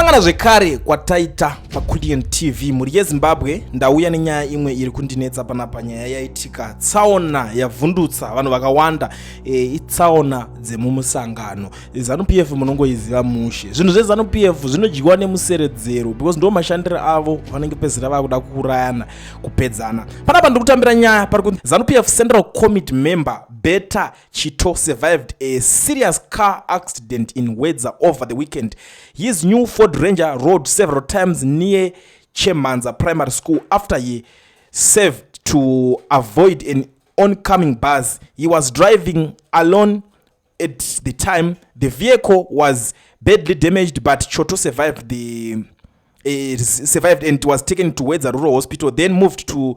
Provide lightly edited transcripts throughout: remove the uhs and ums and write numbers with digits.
Kusangana zvekare kwataita paQuillian TV, mhuri yeZimbabwe, ndauya nenyaya imwe iri kundinetsa panapa. Nyaya yaitika, tsaona yavhundutsa vanhu vakawanda. Itsaona dzemumusangano ZANU PF, munongoiziva mushe. Zvinhu zveZANU PF zvinodyiwa nemuseredzero because ndo mashandiro avo, vanenge pezera vakuda kuurayana, kupedzana. Panapa ndiri kutambira nyaya pari ZANU PF Central Committee member Beta Chito survived a serious car accident in Wedza over the weekend. His new Ford Ranger rolled several times near Chemanza Primary School after he swerved to avoid an oncoming bus. He was driving alone at the time. The vehicle was badly damaged, but Choto survived and was taken to Wedza Rural Hospital, then moved to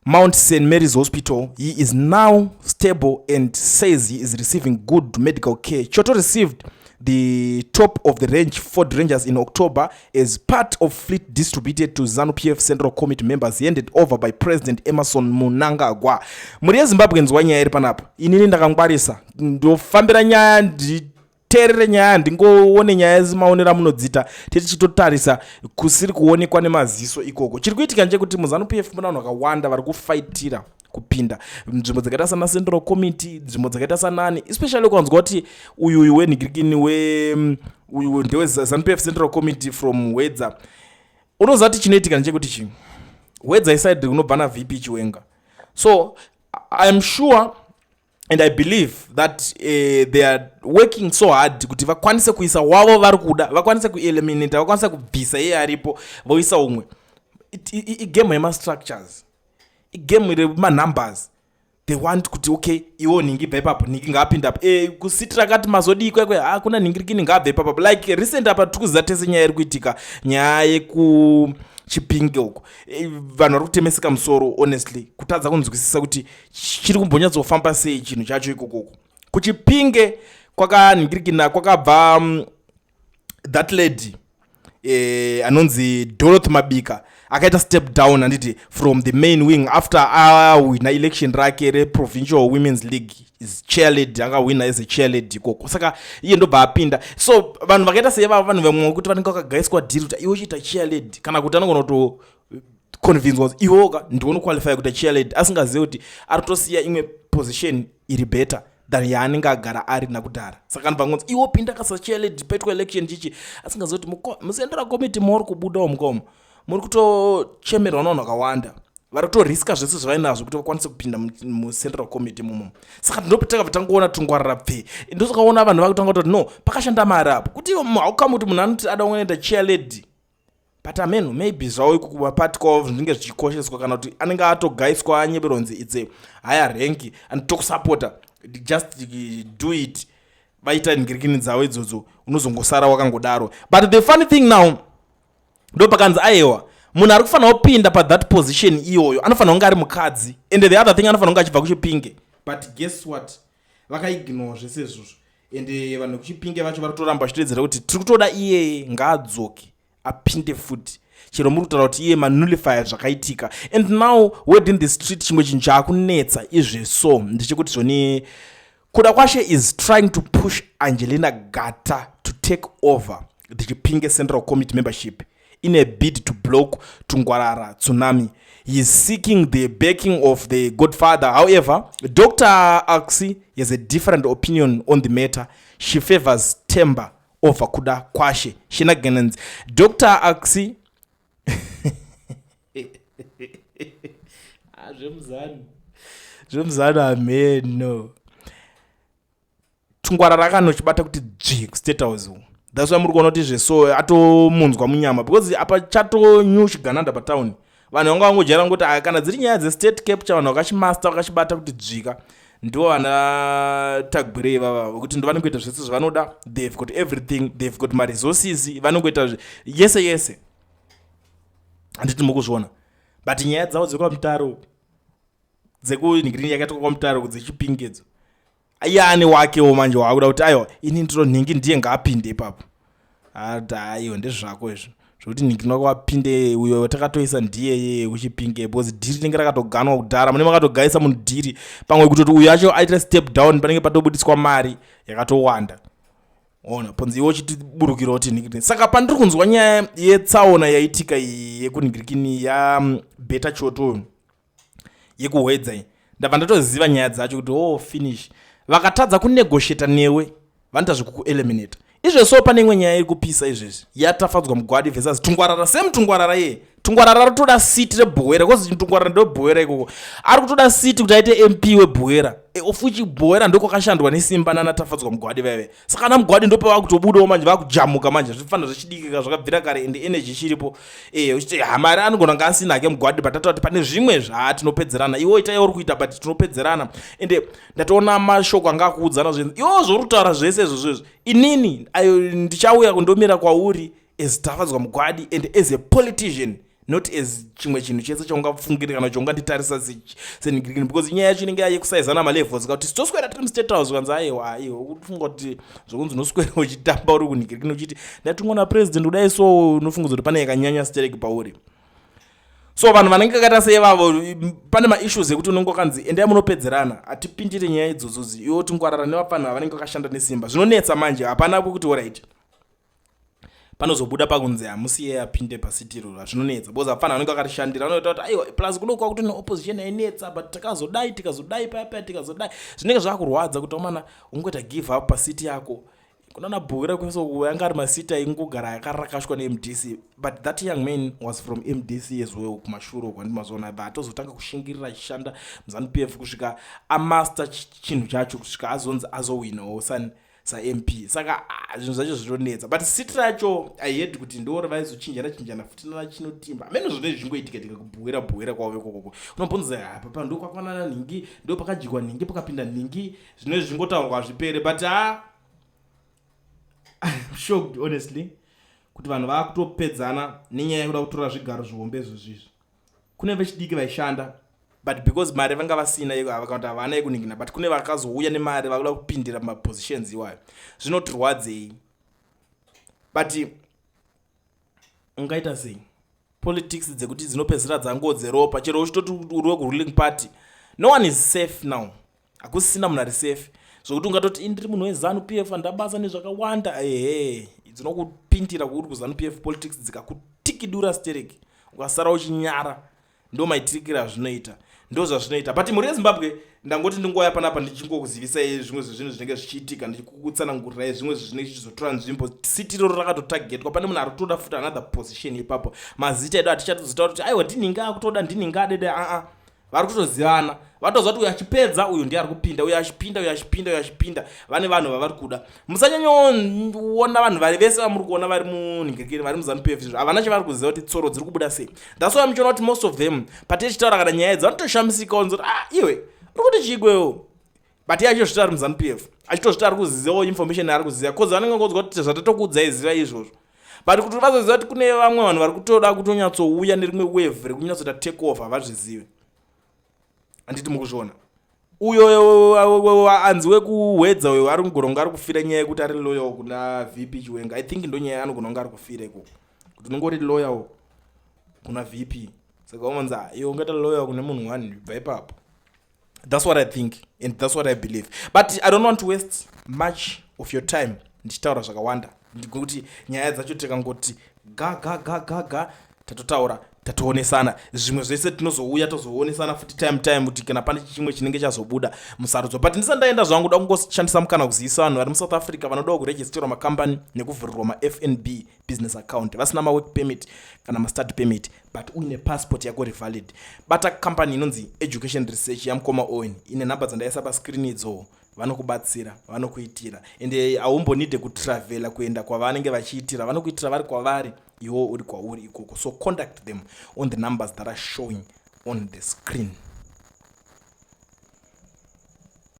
Mount St. Mary's Hospital. He is now stable and says he is receiving good medical care. Choto received the top of the range Ford Rangers in October as part of fleet distributed to ZANU PF Central Committee members, handed over by President Emmerson Mnangagwa. Mhuri yeZimbabwe, nzwa nyaya iri panapa. Inini ndakangwarisa, ndofambira nyaya, nditeerere nyaya, ndingoone nyaya semaonero amunodzita, tichitotarisa kusiri kuonekwa nemaziso ikoko. Chiri kuitika ndechekuti muZANU PF muna vanhu vakawanda vari kufaitira kupinda nzvimbo dzakaita sana Central Committee, nzvimbo dzakaita sanani, especially ukanzwa kuti uyu uyu wenhingirikini, we uyu ndeweZANU PF Central Committee from Wedza, unoziva kuti chinoitika ndechekuti chi Wedza iside kunobva naVP Chiwenga. So I am sure and I believe that they are working so hard kuti vakwanise kuisa wavo vari kuda, vakwanise kueliminata, vakwanise kubvisa iye aripo, voisa umwe. Igame yemastructures, igame remanumbers. They want kuti, okay, iwo nhingi bva ipapo, nhingi ngaapinda apo. Kusiti rakati mazodii kwekwe, hakuna nhingirikini, ngaabve ipapo. Like recent apa tiri kuziva tese nyaya iri kuitika, nyaya yekuChipinge uko. Vanhu vari kutemeseka musoro, honestly, kutadza kunzwisisa kuti chiri kumbonyatsofamba sei chinhu chacho ikokoko. KuChipinge kwakanhingirikina kwakabva that lady anonzi Dorothy Mabika, akaita step down, handiti, from the main wing after awina election rake reProvincial Women's League is chair lady. Akawina as a chair lady ikoko, saka iye ndobva apinda. So vanhu vakaita seivava, vanhu vamwe kuti vanenge vakagaiswa dhiri kuti iwe uchiita chair lady, kana kuti anogona kuto convinzwa kuti iwoka ndionoqualify kuita chair lady, asingazivi kuti ari kutosiya imwe position iri better than yaanenge agara ari nakudhara. Saka anobva ngonzi, "Iwo pinda kasa chair lady, paitwa election chichi," asingazivi kuti muCentral Committee mauri kubudawo mukoma, muri kutochemerwa navanhu vakawanda vari kutoriska zvese zvavainazvo kuti vakwanise kupinda muCentral Committee mumo. Saka ndinotakabva tangoona tungwarira pfe, ndosakaona vanhu vakutanga kutoti, "No, pakashanda mari apo," kuti haukamu kuti munhu anoti ada kuenda chair lady. But ameno, maybe zvavo ikukumapati kwavo zvinenge zvichikosheswa, kana kuti anenge atogaiswa, anyeberonzi it's a higher rank and tokusapota, just do it. Vaita ngirikini dzavo idzodzo, unozongosara wakangodaro. But the funny thing now, ndo pakanzi aiwa, munhu ari kufanira kupinda pathat position iyoyo anofanira kunge ari mukadzi, and the other thing, anofanira kunge achibva kuChipinge. But guess what? Vakaignore zvese izvozvo, and vanhu vekuChipinge vacho vari kutoramba vachitoedzera kuti tiri kutoda iyeye, ngaadzoke apinde futi, chero muri kutaura kuti iye manullify zvakaitika. And now, word in the street, chimwe chinhu chaakunetsa izveso ndechekuti zvoni Kudakwashe is trying to push Angelina Gata to take over the Chipinge Central Committee membership in a bid to block Tungwarara tsunami. He is seeking the backing of the godfather. However, Dr. Axi has a different opinion on the matter. She favors Temba over Kudakwashe shenanigans. Dr. Axi. Ah, zvemuzano, zvemuzano, ameno. Tungwara rakanochibata kuti dzvi kuState House. That's why muri kuona kuti zveso atomunzwa munyama, because apa chatonyu chigananda patauni. Vanhu vanga vangojaira ngoti, ah, kana dziri nyaya dzestate capture, vanhu vakachimaster, vakachibata kuti dzvika, ndo vana Tagwirei vava, vekuti ndo vanongoita zvese zvavanoda. They've got everything, they've got maresources, vanongoita yese yese, handiti mukuzviona? But nyaya dzavo dzekwaMutare, dzekunhingirini yakaitwa kwaMutare, dzeChipingedzo, iye ane wakewo manje waakuda kuti, "Aiwa, ini ndiro nhingi, ndiye ngaapinde ipapo." Ati, "Aiwa, ndezvako izvo zvokuti nhingi wako apinde, uyo watakatoisa ndiyeye kuChipinge," because dhiri rinenge rakatoganwa kudhara, mune makatogaisa munhu dhiri. Pamwe kutoti uyu acho aita step down, panenge patobudiswa mari yakatowanda. Ona ponzi iwe uchitiburukira kuti nhingirikini. Saka pandiri kunzwa nyaya yetsaona yaitika iyi yekunhingirikini yabheta Choto yekuHwedza iyi, ndabva ndatoziva nyaya dzacho kuti oh, finish. Vakatadza kunegotiata newe, vanoita zvekukueliminata. Izvezvo pane imwe nyaya iri kupisa izvezvi yaTafadzwa Mugwadi versus Tungwarara. Same Tungwarara iye, Tungwarara ari kutoda seat reBuhera, because Tungwarara ndoBuhera ikoko. Ari kutoda seat kuti aite MP weBuhera, of which Buhera ndokwakashandwa nesimba nana Tafadzwa Mugwadi vaive. Saka ana Mugwadi ndopava kutobudawo manje, vakujamuka manje. Zvifanira zvichidikika, zvakabvira kare, ende energy ichiripo. Uchiti hamari anogona kunge asina hake Mugwadi, but tataura kuti pane zvimwe zvatinopedzerana. Iwo ita yauri kuita, but tinopedzerana. Ende ndatoona mashoko anga akuudzana zvinhu iwo zvauri kutaura zvese izvozvo izvo. Inini ayo ndichauya kundomira kwauri as Tafadzwa Mugwadi and as a politician, not as chimwe chinhu chese chaungafungire kana chaunganditarisa senhingirikini, because nyaya yacho inenge yekusaizana malevels. Kuti toswera tiri muState House, kanzi aiwa, aiwa, ufunga kuti zvokunzi unoswera uchitamba uri kunhingirikini uchiti ndatumwa napresident kudai, so unofunga kuti pane yakanyanya stereki pauri. So vanhu vanenge vakaita seivavo, pane maissues ekuti unenge wakanzi endai munopedzerana, hatipindire nyaya idzodzodzi. Iwo Tingwarara nevafanhu vanenge vakashanda nesimba, zvinonetsa manje. Hapana kwekuti alright, panozobuda pakunzi hamusiye apinde paseat iroro. Zvinonetsa because hapana vanenge vakarishandira, vanoita kuti aiwa, plus kuno kwakuti neopposition yainetsa, but takazodai, tikazodai, paya paya tikazodai. Zvinenge zvakurwadza kuti omana ungoita give up paseat yako. Kunana Buhera kwese yanga ari maseats aingogara akarakashwa neMDC, but that young man was from MDC as well kumashure uko, handimazoona. But atozotanga kushingirira achishanda muZANU PF kusvika amaster chinhu chacho, kusvika azonzi azowinawo saMP. Saka zvinhu zvacho zvinonetsa, but seat racho I heard kuti ndo ravaizochinjana chinjana futi nana Chinotimba. Hamene zvone zvichingoitika tika kuBuhera, Buhera kwavo ikokoko unobvunza apa ndo kwakwanana nhingi, ndo pakadyiwa nhingi, pakapinda nhingi. Zvinenge zvichingotaurwa hazvipere, but ha, I'm shocked honestly kuti vanhu vaakutopedzana nenyaya yekuda kutora zvigaro zvihombe izvozvizvi. Kune vechidiki vaishanda, but because mari vanga vasina, vakati havana yekuningina, but kune vakazouya nemari vakuda kupindira mumapositions iwayo. Zvinotirwadzei, but ungaita sei? Politics dzekuti dzinopedzisira dzangodzeropa, chero uchitoti uri wekuruling party, no one is safe now. Hakusisina munhu ari safe zvokuti ungatoti indiri munhu weZANU PF, handabasa nezvakawanda. Ehe, dzinokupindira kuri kuZANU PF, politics dzikakutikidura stereki, ukasara uchinyara. Ndo maitirikiro azvinoita, ndo zvazvinoita. But mhuri yeZimbabwe, ndangoti ndingouya panapa ndichingokuzivisai zvimwe zvezvinhu zvinenge zvichiitika, ndichikutsanangurirai zvimwe zvezvinenge zvichizotora nzvimbo. Seat iroro rakatotargetwa, pane munhu ari kutoda futi another position ipapo. Mazita edu hatichatozotaura kuti aiwa, ndinhinga akutoda, ndinhinga adede. Aa, vari kutozivana, vatoziva kuti uyu achipedza uyu ndiye ari kupinda, uyu achipinda, uyu achipinda, uyu achipinda. Vane vanhu vavari kuda. Musanyanyoona vanhu vari vese vamuri kuona vari munhingirikiri, vari muZANU PF izvo, havana chavari kuziva kuti tsoro dziri kubuda sei. That's why muchiona kuti most of them patichitaura kana nyaya idzi vanotoshamisika, onzoti, "Ah, iwe uri kuti chiikwewo?" But iye achitozvita ari muZANU PF, achitozvita ari kuzivawo information ari kuziva, cause vanenge ngonzwa kuti zvatatokuudzai, ziva izvozvo. But kuti vazoziva kuti kune vamwe vanhu vari kutoda kutonyatsouya nerimwe wave rekunyatsoita take over, havazvizivi. Handiti mukuzviona? Uyo anzi wekuHwedza uyo ari kugona kunge ari kufira nyaya yekuti ari loyal kuna VP Chiwenga. I think ndo nyaya anogona kunge ari kufira ikoko, kuti unongori loyal kuna VP. Saka umanzi iwe ungaita loyal kune munhu one, bva ipapo. That's what I think and that's what I believe, but I don't want to waste much of your time ndichitaura zvakawanda, ndikuti nyaya dzacho tikangoti ga ga ga ga ga, tatotaura, tatoonesana. Zvimwe zvese tinozouya tozoonesana futi time time, kuti kana pane chimwe chinenge chazobuda musarudzo. But ndisati ndaenda zvangu, da kungoshandisa mukana kuzivisa vanhu vari muSouth Africa vanodawo kuregisterwa makambani nekuvhurirwa maFNB business account, vasina mawork permit kana mastudy permit, but uine passport yako revalid. Bata company inonzi Education Research yamukoma Owen, ine nhamba dzandaisa pascreen idzo. Vanokubatsira, vanokuitira, ende haumbonide kutravhela kuenda kwavanenge vachiitira. Vanokuitira vari kwavari, iwo uri kwauri ikoko. So contact them on the numbers that are showing on the screen.